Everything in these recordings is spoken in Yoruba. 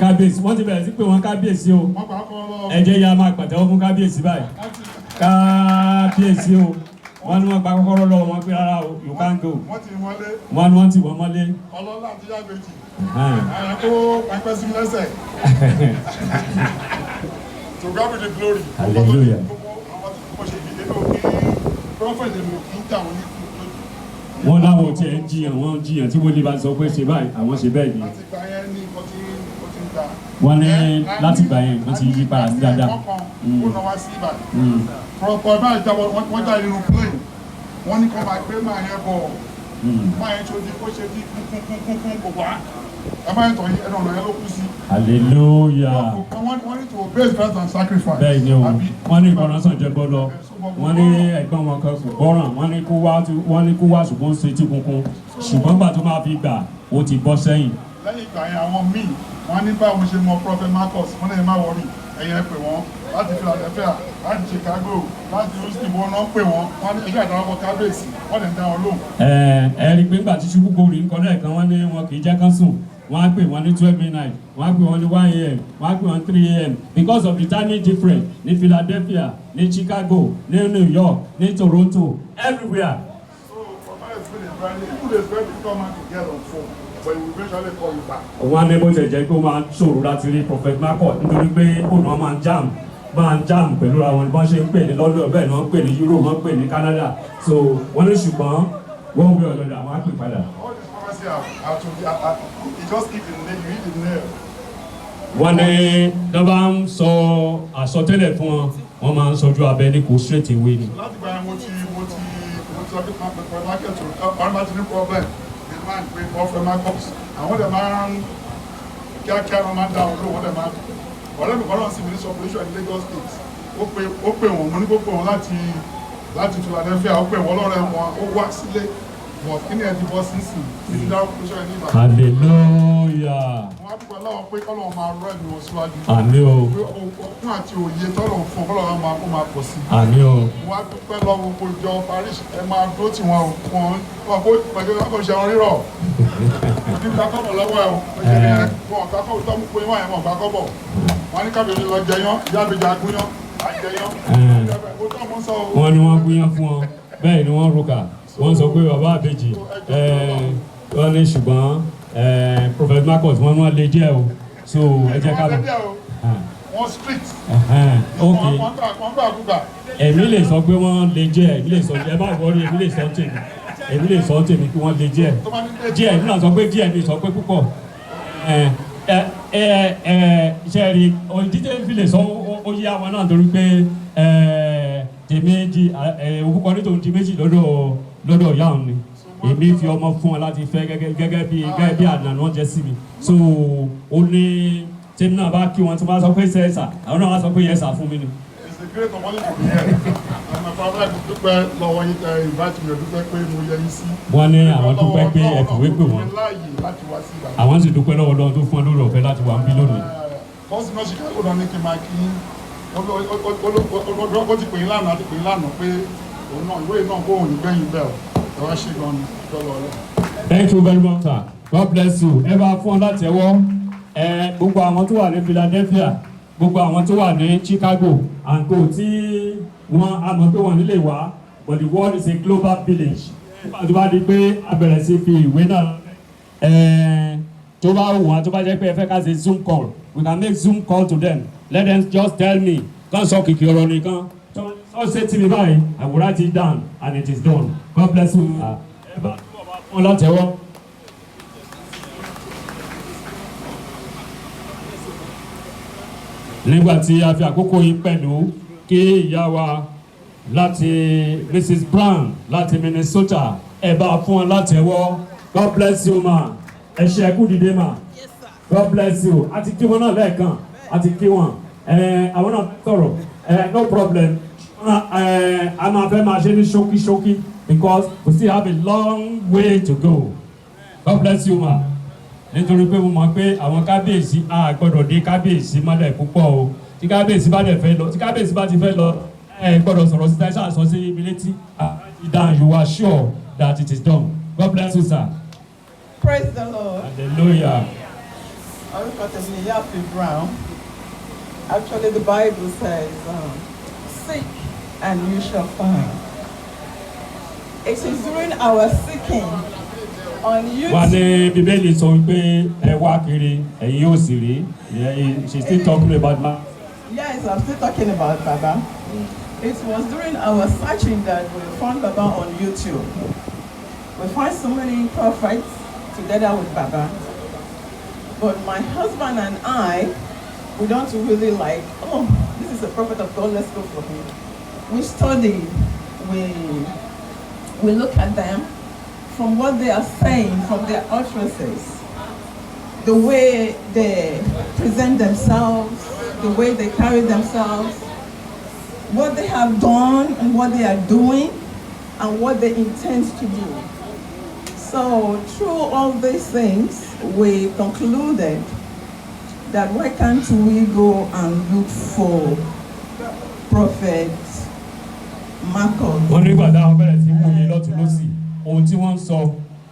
Kábíyèsí, wọ́n ti bẹ̀rẹ̀ sí pé wọ́n kábíyèsí o. Wọ́n gbà kọ́ lọ́wọ́. Ẹ jẹ́ ya máa pàtẹ́wọ́ fún kábíyèsí báyìí. Kábíyèsí o. Wọ́n ní wọ́n gba kọ́kọ́rọ́ lọ́wọ́ wọn pé rárá o, you can't go. Wọ́n ti wọlé. Wọ́n ní wọ́n ti wọ́n mọ́lé. Ọlọ́lá àti Yágbèjì. Àwọn kó pẹ́pẹ́ sí mi lẹ́sẹ̀. To God be the glory. Hallelujah. Gbogbo àwọn tí mo ṣe ìdílé náà kí prophet mi ò kí ń jà wọ́n ní kú lójú. Wọ́n láwọn ò tiẹ̀ ń jiyàn, wọ́n ń jiyàn tí wọ́n lè bá sọ pé ṣe báyìí, àwọn ṣe bẹ́ẹ̀ ni. Láti gbà yẹn ní nǹkan tí ó ti ń da. Wọ́n ní láti gbà yẹn wọ́n ti yí padà sí dáadáa. Ẹ̀kọ́ kan ó náà wá sí Ìbàdàn. Prọpọ̀ báyìí jábọ̀, wọ́n jáde nínú plane. Wọ́n ní kó máa gbé máa yẹn bọ̀. Máa yẹn ṣojú ó ṣe bí kúnkúnkúnkún kò wá. Ẹ máa ń tọ̀ yín, ẹnu ọ̀nà yẹn ló kú sí. Hallelujah. Wọ́n ní to obey first and sacrifice. Bẹ́ẹ̀ ni o. Àbí? Wọ́n ní ìgbọràn sàn jẹ́ gbọ́ lọ. Wọ́n ní ẹ̀gbọ́n wọn kan kò gbọ́ràn, wọ́n ní kó wá, wọ́n ní kó wá, ṣùgbọ́n ó ṣe tí kunkun, ṣùgbọ́n gbà tó máa fi gbà, ó ti bọ́ sẹ́yìn. Lẹ́yìn ìgbà yẹn, àwọn míì wọ́n ní báwo ṣe mọ Prophet Marcus, wọ́n lè má worry, ẹ̀yin ẹ pè wọ́n láti Philadelphia, láti Chicago, láti Houston, wọ́n náà pè wọ́n. Wọ́n ní ẹjọ́ àdárúkọ kábíyèsí, wọ́n lè ń dá wọn lóhùn. Ẹ ẹ rí i pé nígbà tí ṣubú gorí ń kọ́ lẹ́ẹ̀kan, wọ́n ní wọn kì í jẹ́ kán sùn. Wọ́n á pè wọ́n ní 12 midnight, wọ́n á pè wọ́n ní 1 a.m., wọ́n á pè wọ́n ní 3 a.m. because of the timing difference ní Philadelphia, ní Chicago, ní New York, ní Toronto, everywhere. So Prophet is very very even is very difficult man to get on phone, but he will eventually call you back. Wọ́n á ní bó ṣe jẹ́ pé ó máa ń ṣòro láti rí Prophet Marcus nítorí pé fóònù wọn máa ń jam pẹ̀lú àwọn bọ́n ṣe ń pè ní London, bẹ́ẹ̀ ni wọ́n ń pè ní Europe, wọ́n ń pè ní Canada. So wọ́n ní ṣùgbọ́n wọ́n wí ọ̀dọ̀dọ̀ àwọn á pè padà. All these prophecy are to be are, you just hit the nail, you hit the nail. Wọ́n ní tó bá ń sọ àsọtẹ́lẹ̀ fún wọn, wọ́n máa ń sọjú abẹ ní kò straight away ni. Láti gba yẹn, mo ti sọ pé Prophet Marcus ọ̀rọ̀ bá ti ní problem, the man pé Prophet Marcus, àwọn dẹ̀ máa ń kíákíá, wọn máa ń dá wọn lóhùn, wọ́n dẹ̀ máa ń ọ̀rẹ́ mi kan náà sì ní operation ní Lagos State. Ó pè wọ́n, mo ní kó pè wọ́n láti Philadelphia. Ó pè wọ́n lọ́rẹ́ wọn, ó wá sílé, but kí ni ẹ ti bọ́ sínsìn títí dá operation ní Ìbàdàn. Hallelujah. Wọ́n á dúpẹ́ lọ́wọ́ pé kọ́lọ́ máa rọ́ ẹ̀mí wọn síwájú. Àmín o. Pé okun àti òye tọ́lọ̀ fún kọ́lọ́ máa kó máa pọ̀ sí. Àmín o. Wọ́n á dúpẹ́ lọ́wọ́ gbogbo ìjọ parish, ẹ máa dúró tì wọ́n o. Wọ́n wọn kó pẹ̀lú ọkọ̀ ṣe wọn rírọ̀ nígbà kọ́bọ̀ lọ́wọ́ ẹ̀ o. Wọn gbà kọ́bọ̀ tó mú pé wọ́n yẹn wọn gbà kọ́bọ̀. Wọ́n ní kábíyèsí lọ jẹyán, yábìjà gúnyán àjẹyán ó tọ́ mọ́ sọ o. Wọ́n ní wọ́n gúnyán fún wọn, bẹ́ẹ̀ ni wọ́n rúkà, wọ́n sọ pé bàbá àbèjì, wọ́n ní ṣùgbọ́n Prophet Marcus, wọ́n ní wọ́n lè jẹ́ o. So ẹ jẹ́ ká Wọ́n lọ. lé díẹ̀ o, wọ́n strict. Ok. Wọ́n gbà gbà. Èmi lè sọ pé wọ́n lè jẹ́, èmi lè sọ, ẹ má worry, èmi lè sọ tèmi, èmi lè sọ tèmi kí wọ́n lè jẹ́ Tó bá ní dé díẹ̀. Èmi náà sọ pé díẹ̀, mi sọ pé púpọ̀. Ẹ ẹ ẹ ẹ ṣe rí òdíje fi lè sọ, ó yé àwọn náà torí pé tèmi di òkúkọ nítorí di méjì lọ́dọ̀ ìyá òun ni èmi fi ọmọ fún ọ láti fẹ́ gẹ́gẹ́ bí àná ni wọ́n jẹ́ sí mi. So ó ní tèmi náà bá kí wọn, tí wọ́n bá sọ pé sẹ́sà, àwọn náà wá sọ pé yes sir fún mi ni. It's a great honor to be here. And my father, dúpẹ́ lọ́wọ́ yín tẹ́ invite mi, dúpẹ́ pé mo yẹ yín sí. Wọ́n ní àwọn dúpẹ́ pé ẹ fìwé pè wọ́n. Láàyè láti wá sí Ìbàdàn. Àwọn sì dúpẹ́ lọ́wọ́ Ọlọ́run tó fún ọ lórí ọ̀fẹ́ láti wà ń bí lónìí. Kọ́sì náà Chicago náà ní kí n máa kí yín. Ó ti pè yín lánàá, ti pè yín lánàá pé òun náà ìwé náà kó òun ní gbẹ̀yìn bẹ́ẹ̀ o. Ẹ wá ṣe gan ni lọ́wọ́ Ọlọ́run. Thank you very much, sir. God bless you. Ẹ bá fún ọ láti ẹwọ́. Ẹ gbogbo àwọn tó wà ní Philadelphia, gbogbo àwọn tó wà ní Chicago and co tí wọ́n á mọ̀ pé wọ́n nílé wá, but the world is a global village. Nígbà tó bá di pé a bẹ̀rẹ̀ sí fi ìwé náà, tó bá wù wọ́n, tó bá jẹ́ pé ẹ fẹ́ ká ṣe Zoom call, we can make Zoom call to them. Let them just tell me, kàn sọ kìkì ọ̀rọ̀ nìkan tó ṣe tí mi báyìí, I will write it down and it is done. God bless you. Ẹ bá túbọ̀ bá fún ọ látẹ̀wọ́. Nígbà tí a fi àkókò yìí pẹ̀lú kí ìyá wa láti Mrs Brown láti Minnesota, ẹ bá fún ọ látẹ̀wọ́. God bless you, ma. Ẹ ṣe, ẹkú dìde, ma. God bless you. A ti kí wọn náà lẹ́ẹ̀kan, a ti kí wọn. Ẹ àwọn náà sọ̀rọ̀ ẹ, no problem. Ẹ a máa fẹ́ máa ṣe ní ṣókí ṣókí because we still have a long way to go. God bless you, ma. Nítorí pé mo mọ̀ pé àwọn kábíyèsí, a gbọ́dọ̀ dé kábíyèsí mọ́lẹ̀ púpọ̀ o. Tí kábíyèsí bá dẹ̀ fẹ́ lọ, tí kábíyèsí bá ti fẹ́ lọ, ẹ gbọ́dọ̀ sọ̀rọ̀ síta, ẹ ṣáà sọ sí ibi létí. Down, you are sure that it is done. God bless you, sir. Praise the Lord. Hallelujah. Orúkọ tèmi ni Ìyáàfin Brown. Actually, the Bible says, "Seek and you shall find." It is during our seeking on Wà ní YouTube. Bíbélì sọ wípé ẹ wá kiri, ẹ̀yin yóò sì rí. Yeah, she still talking about ma. Yes, I'm still talking about Baba. It was during our searching that we found Baba on YouTube. We found so many prophets together with Baba. But my husband and I, we don't really like, "Oh, this is a prophet of God, let's go for him." We study, we look at them from what they are saying, from their utterances, the way they present themselves, the way they carry themselves, what they have done and what they are doing, and what they intend to do. So through all these things, we concluded that why can't we go and look for Prophet Marcus? Wọ́n nígbà táwọn bẹ̀rẹ̀ sí wòye lọ́tún lọ́sì, ohun tí wọ́n ń sọ,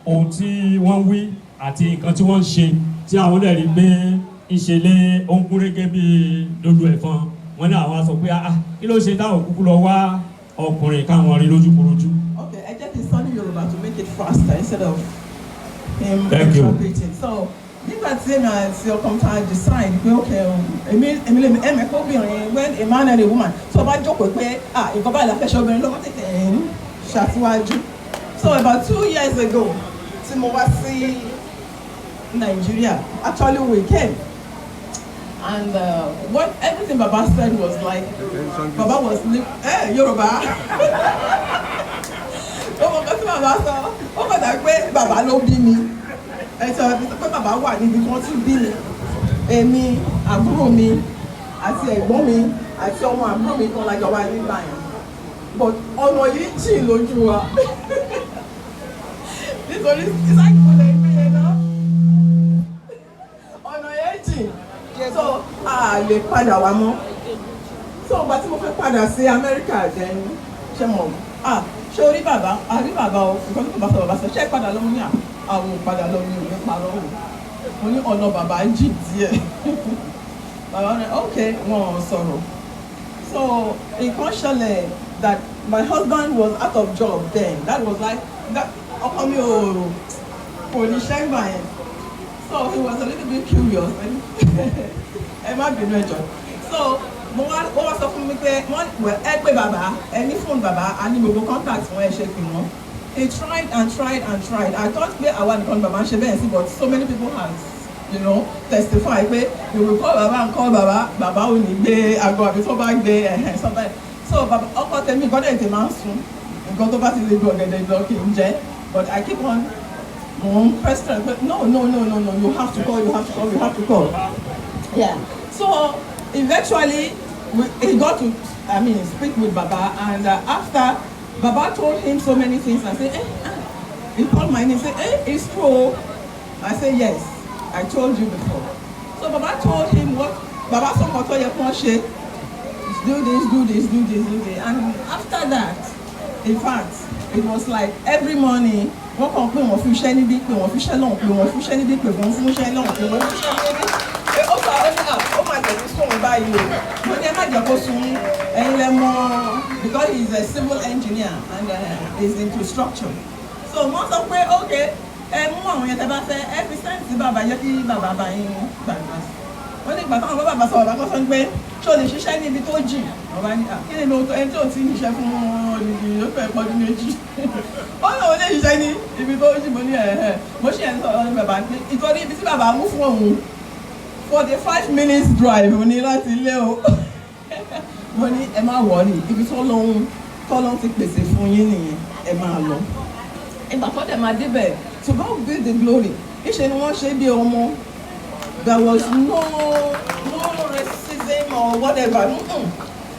ohun tí wọ́n ń wí àti nǹkan tí wọ́n ń ṣe, tí àwọn dẹ̀ rí pé ìṣẹ̀lẹ̀ ó ń gúnrégé bíi dodo ẹ̀fọn, wọ́n ní àwọn á sọ pé, "Ah, kí ló ṣe táwọn kúkú lọ wá ọkùnrin káwọn rí lójúkorojú?" Okay, ẹ jẹ́ kí n sọ ní Yorùbá to make it faster instead of him Thank you. interpreting. So nígbà tí èmi àti ọkọ mi ta decide pé okay, èmi lè ẹ̀mẹ̀ kó obìnrin, when a man and a woman tó o bá jókòó pé, ah, nǹkan báyìí la fẹ́ ṣe, obìnrin ló má tètè ń ṣàtiwájú. So about 2 years ago tí mo wá sí Nigeria, actually we came and what everything Baba said was like Baba was Yorùbá. Gbogbo nǹkan tí bàbá sọ, ó kàn dà pé bàbá ló bí mi. Ẹ sọ pé bàbá wà níbi tí wọ́n ti bí mi, èmi, àbúrò mi àti ẹ̀gbọ́n mi àti ọmọ àbúrò mi kan lájọ wá nígbà yẹn, but ọ̀nà yìí jìn lójú wa nítorí ìsáàkì lè gbé yẹn náà, ọ̀nà yẹn jìn, so a lè padà wá mọ́. So ìgbà tí mo fẹ́ padà sí Amẹ́ríkà, then ṣe mọ̀, ah, ṣé o rí bàbá? A rí bàbá o. Nǹkan tí bàbá sọ, bàbá sọ, ṣé ẹ padà lọ? Mo ní àwọn ò padà lọ ní òní parọ́ o. Mo ní ọ̀nà bàbá jìn díẹ̀. Bàbá rẹ̀, ok, wọn ò sọ̀rọ̀. So nǹkan ṣẹlẹ̀ that my husband was out of job then. That was like that, ọkọ mi ò kò ní ṣẹ́ gbà yẹn, so he was a little bit curious. Ẹ má bínú, ẹ jọ̀ọ́. So mo wá, ó wá sọ fún mi pé wọ́n ẹ pé bàbá, ẹ ní fóònù bàbá, a ní gbogbo contact wọn, ẹ ṣe pè wọ́n. He tried and tried and tried. I thought pé àwa nìkan ni bàbá ń ṣe bẹ́ẹ̀ sí, but so many people has testify pé you will call bàbá and call bàbá, bàbá ò ní gbé aago àbí tó bá gbé ẹ̀hẹ̀ sometimes. So bàbá ọkọ tèmi, nǹkan dẹ̀ tè máa ń sun nǹkan tó bá ti lè gbọ́ ọ̀gẹ̀dẹ̀ lọ kì í jẹ́, but I keep on, mo ń question pé no, no, no, no, no, you have to call, you have to call, you have to call. Yeah, so eventually he got to, I mean, speak with Baba, and after Baba told him so many things and say, eh, ah, he called my name, say, "Eh, it's true." I say, "Yes, I told you before." So Baba told him what Baba sọ, nǹkan tó yẹ kó ṣe, do this, do this, do this, do this. And after that, in fact, it was like every morning wọ́n kàn pé wọ́n fi iṣẹ́ níbí, pé wọ́n fi iṣẹ́ lọ́hùn, pé wọ́n fi iṣẹ́ níbí, pé wọ́n fún iṣẹ́ lọ́hùn, pé wọ́n fi iṣẹ́ níbí. Ó sọ, ó ní à, ó máa tẹ̀lé sóun báyìí o. Mo ní ẹ má jẹ́ kó sun ẹ̀yin lẹ mọ̀, because he is a civil engineer and he is into structure. So wọ́n sọ pé ok, ẹ mú àwọn yẹn tẹ́ bá fẹ́, ẹ fi send sí bàbá, yẹ kí bàbá bá yín gbàgbà sí. Wọ́n ní ìgbà táwọn bá bàbá sọ, bàbá kan sọ pé ṣé o lè ṣiṣẹ́ níbi tó jìn? Bàbá ní à, kí ni mo tó ẹni tí ò tí ì ṣiṣẹ́ fún odidi ó fẹ́ pọ́dún 2, ó ní òun lè ṣiṣẹ́ ní ibi tó jìn. Mo ní ẹ̀ ẹ̀ mo ṣe ẹ̀ ń sọ̀rọ̀ ní bàbá ní ìtọ́rí ibi tí bàbá mú fún òun, 45 minutes drive ní láti ilé o. Mo ní ẹ má worry, ibi tó lóhun tọ́lọ́hún ti pèsè fún yín nìyẹn, ẹ máa lọ. Ìgbà tó dẹ̀ máa débẹ̀, to God be the glory, níṣẹ́ ni wọ́n ṣe bí ọmọ. There was no racism or whatever.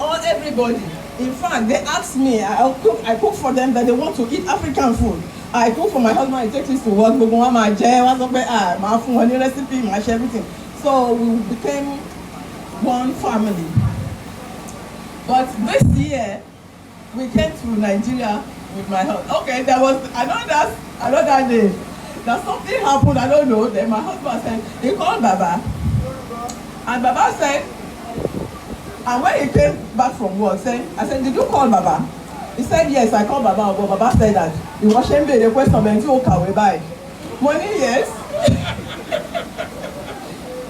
All everybody, in fact, they asked me, I cook for them, that they want to eat African food. I cook for my husband, he takes it to work. Gbogbo wọn máa jẹ, wọn sọ pé, ah, máa fún wọn ní recipe, máa ṣe everything. So we became one family. But this year we came to Nigeria with my husband. Okay, there was another day. That something happened, I don't know. Then my husband said, he called Baba. And Baba said, and when he came back from work, said, I said, "Did you call Baba?" He said, "Yes, I called Baba." But Baba said that, "Ìwọ ṣe ń béèrè question bẹ́ẹ̀ tí ó kàwé báyìí." Mo ní, "Yes."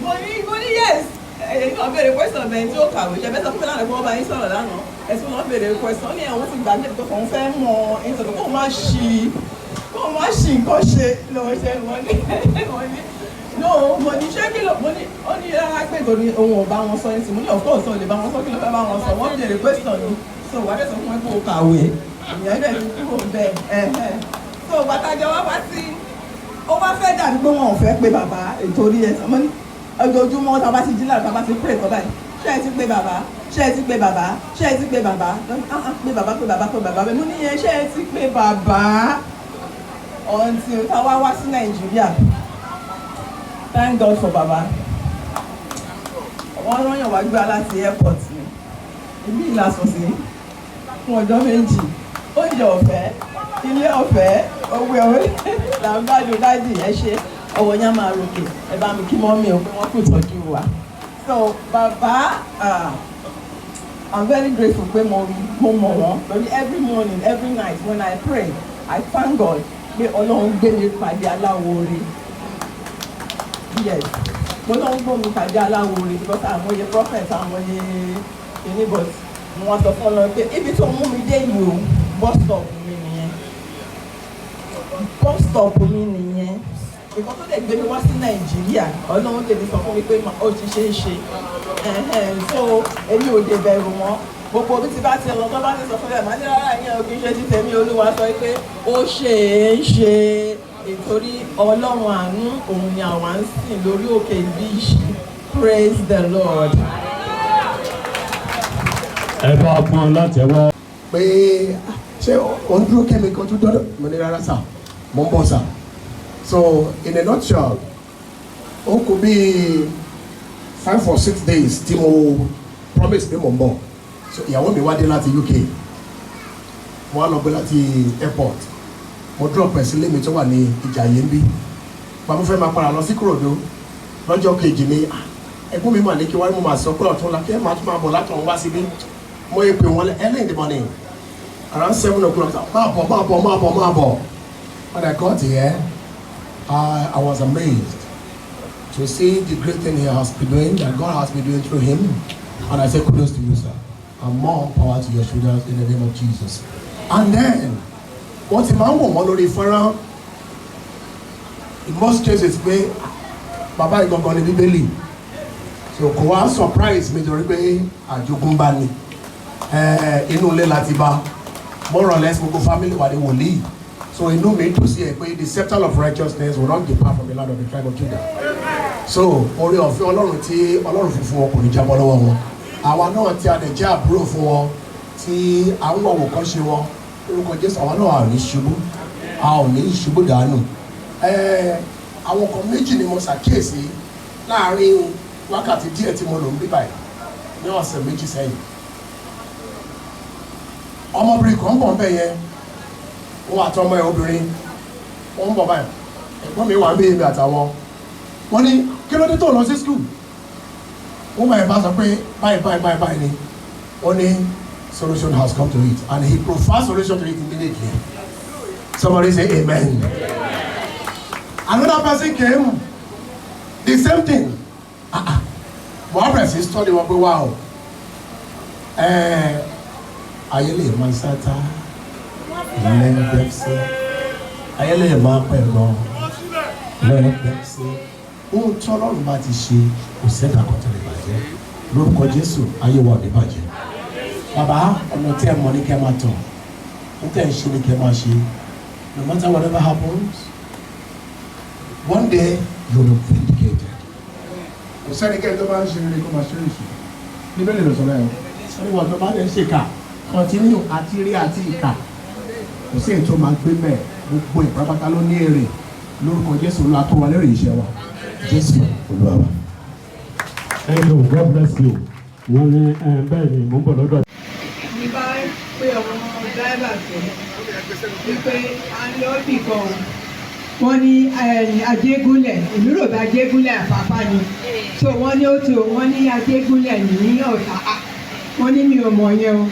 Mo ní, "Yes. Ẹ̀yin náà béèrè question bẹ́ẹ̀ tí ó kàwé. Ṣe fẹ́ sọ fún mi lánàá pé wọ́n bá yín sọ̀rọ̀ lánàá. Ẹ̀sùn náà béèrè question ní àwọn ti gbàgbé tó kàn fẹ́ mọ nítorí kó má ṣì nǹkan ṣe lọ́wọ́ ṣe." Mo ní no, mo ní ṣé kí ló, mo ní, ó ní rárá pé torí òun ò bá wọn sọ ní. Mo ní, "Of course ò lè bá wọn sọ. Kí ló fẹ́ bá wọn sọ? Wọ́n béèrè question ni." So wàá dẹ̀ sọ fún wọn pé o kàwé, ìyẹn dẹ̀ ti kúrò bẹ́ẹ̀ ẹ̀hẹ́. So bàtàjọ wá wá sí, ó wá fẹ́ dàbí pé wọn ò fẹ́ pe bàbá ìtorí ẹ̀ sọ. Mo ní ojoojúmọ́ tá a bá ti jí láàárọ̀, tá a bá ti pray tọ́ báyìí, "Ṣé ẹ ti pe bàbá? Ṣé ẹ ti pe bàbá? Ṣé ẹ ti pe bàbá?" Ah ah, pe bàbá, pe bàbá, pe bàbá. Bẹ́ẹ̀ mo ní yẹn, "Ṣé ẹ ti pe bàbá?" Until tá a wá wá sí Nàìjíríà. Thank God for bàbá. Wọ́n rán yàn wá gbé wa láti airport ni. Ibi ìlàsùn sí fún ọjọ́ 2. Oúnjẹ ọ̀fẹ́, ilé ọ̀fẹ́, owó ẹ̀wẹ́ là ń gbádùn. Daddy, ẹ ṣe, ọwọ́ yẹn máa ròkè. Ẹ bá mi kí mummy o pé wọ́n kò tọ́jú wa. So bàbá, I'm very grateful pé mo mọ̀ wọ́n, torí every morning, every night when I pray, I thank God pé Ọlọ́run gbé mi pàdé aláwo rí. Yes, mo lọ́n gbọ́ mi pàdé aláwo rí because àmọye prophet, àmọye kìíní, but mo wá sọ fún Ọlọ́run pé ibi tó mú mi dé yìí o, bus stop mi nìyẹn, bus stop mi nìyẹn. Nǹkan tó lè gbé mi wá sí Nàìjíríà, Ọlọ́run tèmi sọ fún mi pé ó ti ṣe é ṣe. So èmi ò dé bẹ̀rù mọ́. Gbogbo bí ti bá ti lọ, tó bá ti sọ fún mi, màá ní rárá, ìyẹn ò kì í ṣe ti tèmi. Olúwa sọ pé ó ṣe é ṣe, ìtorí Ọlọ́run àánú òun ni àwa ń sìn lórí òkè ìbí yìí. Praise the Lord. Ẹ bá pọn látẹ̀wọ́. Pé ṣé ò ń dúró kẹ́mi kan tó dọ́dọ̀? Mo ní rárá sà, mo ń bọ̀ sà. So in a nutshell, ó kù bíi 5 or 6 days tí mo promise pé mo ń bọ̀. So ìyàwó mi wá dé láti UK, mo wá lọ gbé láti airport, mo drop ẹ̀ sílé mi tó wà ní Ìjàyè ń bí. Bàbá fẹ́ máa padà lọ sí Kòròdú lọ́jọ́ kejì ni ẹ̀gbọ́n mi mà ní kí wáyé. Mo máa sọ pé ọ̀tún la kí ẹ máa tún máa bọ̀ látọ̀run wá síbí. Mo yẹ pé wọ́n early in the morning, around 7 o'clock, "Máa bọ̀, máa bọ̀, máa bọ̀, máa bọ̀." When I got here, I was amazed to see the great thing he has been doing, that God has been doing through him, and I say kudos to you, sir, and more power to your shoulders in the name of Jesus. And then wọ́n ti máa ń wò wọ́n lórí fọ́nrán in most cases pé bàbá ìgangan ni Bíbélì. So kò wá surprise mi torí pé àjogúnbá ni. Inú ilé láti bá, more or less gbogbo family wà ní wòlíì. So inú mi dùn sí ẹ pé the scepter of righteousness will not depart from the land of the tribe of Judah. So oore ọ̀fẹ́ Ọlọ́run tí Ọlọ́run fún fún wọn kò ní jábọ́ lọ́wọ́ wọn. Àwa náà tí a dẹ̀ jẹ́ àbúrò fún wọn, tí à ń wọ̀wọ̀ kan ṣe wọn, lórúkọ Jésù, àwa náà a ò ní ṣubú, a ò ní ṣubú dànù. Àwọn kan méjì ni mo ṣàkíyèsí láàárín wákàtí díẹ̀ tí mo lò ń bí báyìí ní ọ̀sẹ̀ 2 sẹ́yìn. Ọmọbìnrin kan ń bọ̀ ń bẹ̀ yẹn, òun àti ọmọ ẹ̀ obìnrin, wọ́n ń bọ̀ báyìí. Ẹ̀gbọ́n mi wà ń bí, èmi àtàwọn. Wọ́n ní kí ló dé tó lọ sí school? Wọ́n báyìí bá sọ pé báyìí báyìí báyìí báyìí ni. Ó ní solution has come to it, and he provides solution to it immediately. Somebody say amen. Another person came, the same thing. Ah ah, mo á bẹ̀rẹ̀ sí study wọn pé wow, ayé lè máa sátá lẹ́gbẹ̀ẹ́sì, ayé lè máa pẹ̀ gan lẹ́gbẹ̀ẹ́sì. Ohun tí Ọlọ́run bá ti ṣe, kò sẹ́dá kan tó lè bàjẹ́. Lórúkọ Jésù, ayé wa ò ní bàjẹ́. Bàbá, ọ̀nà tí ẹ mọ̀ ní kẹ́ máa tọ̀, ohun tẹ́ ẹ ṣe ní kẹ́ máa ṣe. No matter whatever happens, one day you will be vindicated. Kò sẹ́nikẹ́ni tó bá ń ṣe rere kó máa ṣe èṣù níbẹ̀ lè lọ sọ bẹ́ẹ̀ o. Wọ́n ní wọ́n tó bá lè ṣèkà, continue àti rí àti ìkà, kò sí èyí tó máa gbé mẹ́ẹ̀. Gbogbo ìpápátá ló ní èrè. Lórúkọ Jésù, Olúwa tó wà lérè iṣẹ́ wa. Jésù Olúwa wa. Thank you. God bless you. Wọ́n ní bẹ́ẹ̀ ni mò ń bọ̀ lọ́dọ̀. Ní bá pé ọmọ driver tó wípé à ń lọ bì kan o. Wọ́n ní Ajégúnlẹ̀, èmi rò bá Ajégúnlẹ̀ Àpápá ni. So wọ́n ní ó tó, wọ́n ní Ajégúnlẹ̀ ní Ọ̀tà. Wọ́n ní mi ò mọ̀ yẹn o.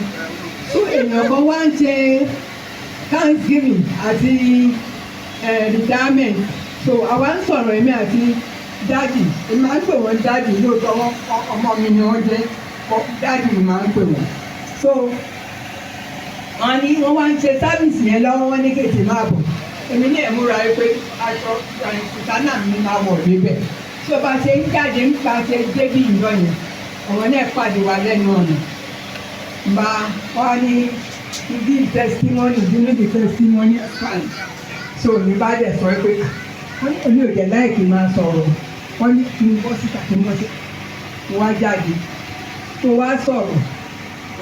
So èèyàn kan wá ń ṣe thanksgiving àti retirement. So àwa ń sọ̀rọ̀, èmi àti daddy. Èmi máa ń pè wọ́n daddy lóòótọ́, wọ́n ọmọ mi ni wọ́n jẹ́, daddy mi máa ń pè wọ́n. So wọ́n ní wọ́n wá ń ṣe service yẹn lọ́wọ́, wọ́n ní kètè máa bọ̀. Èmi ní ẹ̀múra yìí pé aṣọ sùtánà mi máa wọ̀ níbẹ̀. Tó bá ṣe ń jáde ń pa ṣe débì ìjọ yẹn, àwọn náà pàdé wa lẹ́nu ọ̀nà, bá wọ́n ní give testimony, give the testimony, fine. So ní bá dẹ̀ sọ pé wọ́n ní èmi ò jẹ́ láìkí máa sọ̀rọ̀, wọ́n ní kí n bọ́ síta, kí n bọ́ síta. Mo wá jáde, mo wá sọ̀rọ̀.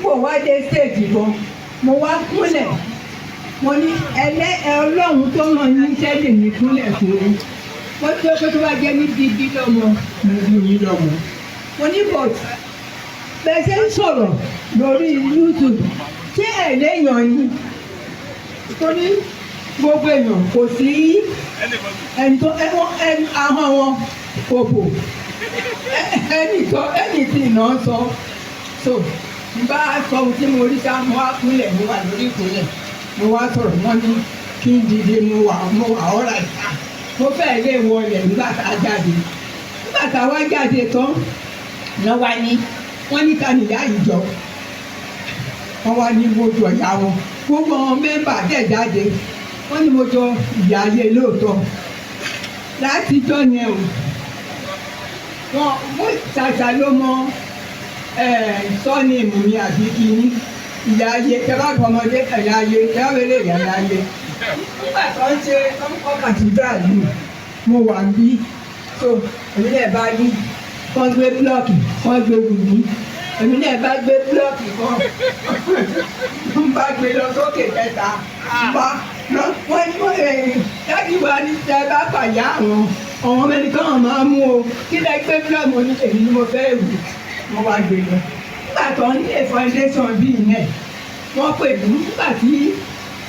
Mo wá dé stage gan, mo wá kúnlẹ̀, mo ní ẹlẹ́ Ọlọ́run tó ràn yín iṣẹ́ lè ní kúnlẹ̀ fún yín. Wọ́n tó pé tó bá jẹ́ ní bíbí lọ́mọ, mo bí yín lọ́mọ. Mo ní but bẹ́ẹ̀ ṣe ń sọ̀rọ̀ lórí YouTube, ṣé ẹ̀ léèyàn ni? Torí gbogbo èèyàn, kò sí ẹni tó ẹni ahọ́n wọn kò bò, ẹni tó ẹni tí ìná sọ. So n bá sọ ohun tí mo rí sá, mo wá kúnlẹ̀, mo wà lórí ìkúnlẹ̀, mo wá sọ̀rọ̀. Wọ́n ní kí n dìde, mo wà ọ̀rà ìta, mo fẹ́ lè wọlé. Nígbà tá a jáde, nígbà tá a wá jáde tán náà, wá ní wọ́n ní ta nìyá ìjọ. Wọ́n wá ní mo jọ ìyá wọn. Gbogbo àwọn member dẹ̀ jáde, wọ́n ní mo jọ ìyá ayé lóòótọ́. Látijọ́ yẹn o, wọn mo ṣàṣà ló mọ surname mi àbí kínní ìyá ayé. Tẹ́lá ọmọdé ìyá ayé, tẹ́lá wẹlé ìyá ayé. Nígbà tó ń ṣe kọ́ cathedral yìí, mo wà ń bí. So èmi náà bá ní wọ́n gbé block, wọ́n gbé wù mí, èmi náà bá gbé block kan, ń bá gbé lọ sókè kẹta bá wọ́n ní wọ́n dájú wa ní tẹ́ bá pàyà àwọn ọmọ ẹni kan máa mú o. Kí lẹ gbé block? Mo ní èmi ni mo fẹ́ wù, mo wá gbé lọ. Nígbà tó ń lé foundation bíi náà, wọ́n pè mí. Nígbà tí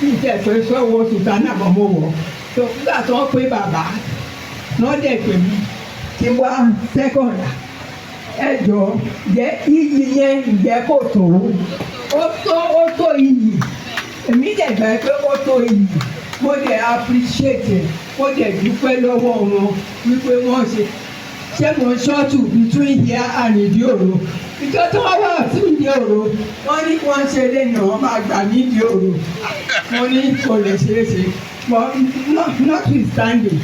ìtẹ̀fẹ́ sọ́wọ́ sùtánà bọ̀, mo wọ̀ tó. Nígbà tó ń pè bàbá wọ́n dẹ̀ pè mí kí wá sẹ́kọ̀ndà. Ẹ jọ jẹ́ iyì yẹn, ǹjẹ́ kò tó? Ó tó, ó tó iyì. Èmi dẹ̀ gbà pé ó tó iyì. Mo dẹ̀ appreciate ẹ̀, mo dẹ̀ dúpẹ́ lọ́wọ́ wọn wípé wọ́n ṣe. Ṣé mo ń ṣọ́ọ̀tù between here and Ìdí Òro? Ìjọ tó wá wà sí Ìdí Òro, wọ́n ní wọ́n ṣe lẹ́yìn, wọ́n máa gbà ní Ìdí Òro. Mo ní kò lè ṣeé ṣe, but notwithstanding,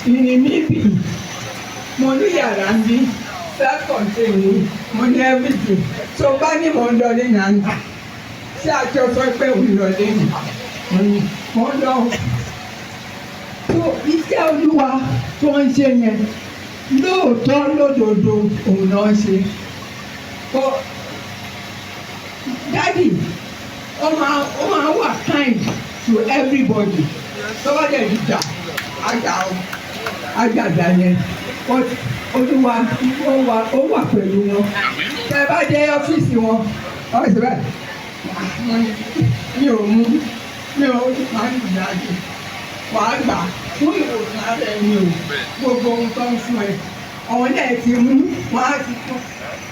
ìní mi bì, mo ní yàrá ń bí, self-contained ni mo ní everything. Tó bá ní mo ń lọ ní nàńdà, ṣé àjọ sọ pé òun lọ lẹ́yìn, mo ní mo ń lọ. Tó iṣẹ́ Olúwa tó ń ṣe yẹn, lóòótọ́ lódodo, òun náà ń ṣe. Kó daddy ó máa wà kind to everybody. Tó bá dẹ̀ dìjà àjà àjàjà yẹn, but Olúwa ó wà pẹ̀lú wọn. Tẹ́ bá dé ọ́fíìsì wọn, ọ̀ ṣe báyìí, mi ò mú, mi ò máa ń gbìyànjú. Wàá gbà fún ìwòsàn ara ẹni o. Gbogbo ohun tó ń fún ẹ, àwọn náà ti mú wọn á ti tún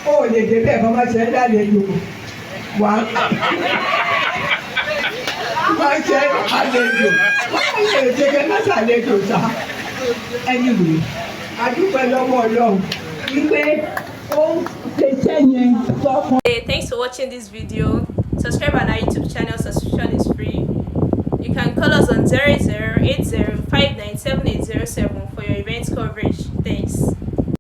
ó lè débẹ̀ kọ́ bá ṣe é lálejò, wàá wọ́n ṣe àlejò, wọ́n lè ṣe kẹ́ má ṣàlejò sá. Anyway, a dúpẹ́ lọ́wọ́ Ọlọ́run wípé ó ń ṣiṣẹ́ yẹn tọkàn. Hey, thanks for watching this video. Subscribe on our YouTube channel, subscription is free. You can call us on 0080 for your event coverage. Thanks.